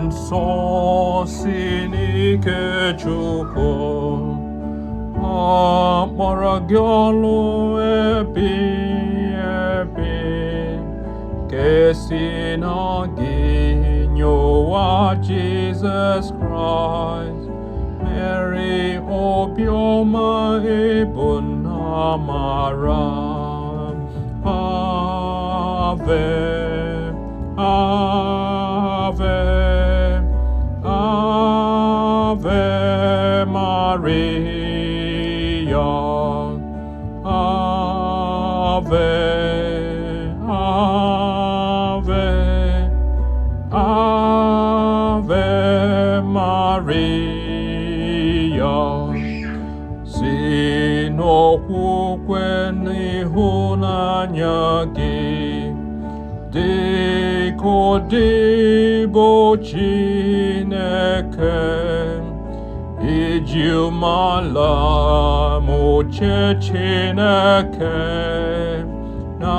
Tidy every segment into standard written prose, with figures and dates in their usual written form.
nsọ si n'ike Chukwu, ọ kpọrọ gị ọlụ ebi ebi, ka esi na gị nye ụwa Jizọs Kraịst. Mary obiọma ịbụ nna mara. Ave, Ave, Ave Maria. Ave, Ave, Ave Maria. Si n'okwukwe n'ịhụnanya gị, dị ka odibo Chineke, iji umeala mụche Chineke, na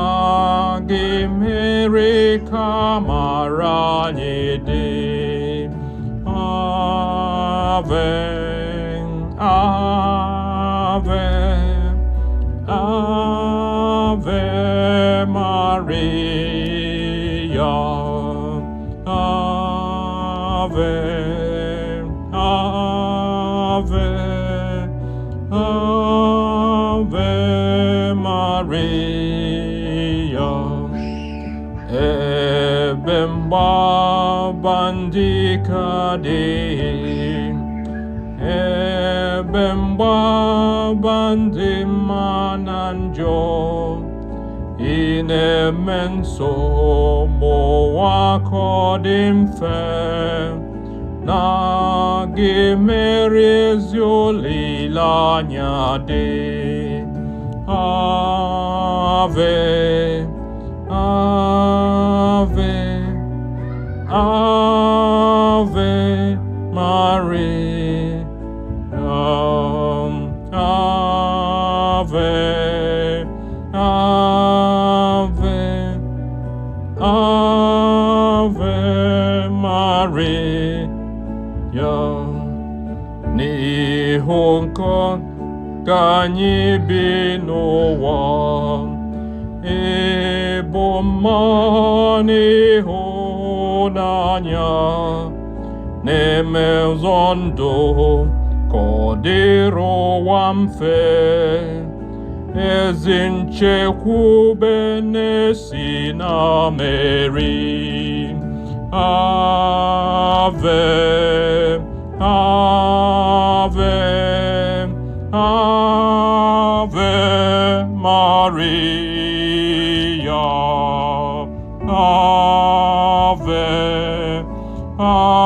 gị mere ka amara anyị dị. Ave, Ave, Ave Maria. Ave, Ave, Ave Maria. Ebe mgbaba ndị ka adịghị, ebe mgbaba ndị mma na njọ, ị na-eme nsogbu ụwa ka ọ dị mfe, na gị mere ezi olileanya dị. Ave, Ave, Ave Maria. Ave, Ave, Ave Maria. N'ihu nkọ ka anyị bi n'ụwa, ịbụ mma n'ịhụnanya na-eme ụzọ ndụ ka ọ dịrị ụwa mfe. Ezi nchekwube na-esi na Meri. Ave, Ave, Ave Maria. Ave, Ave,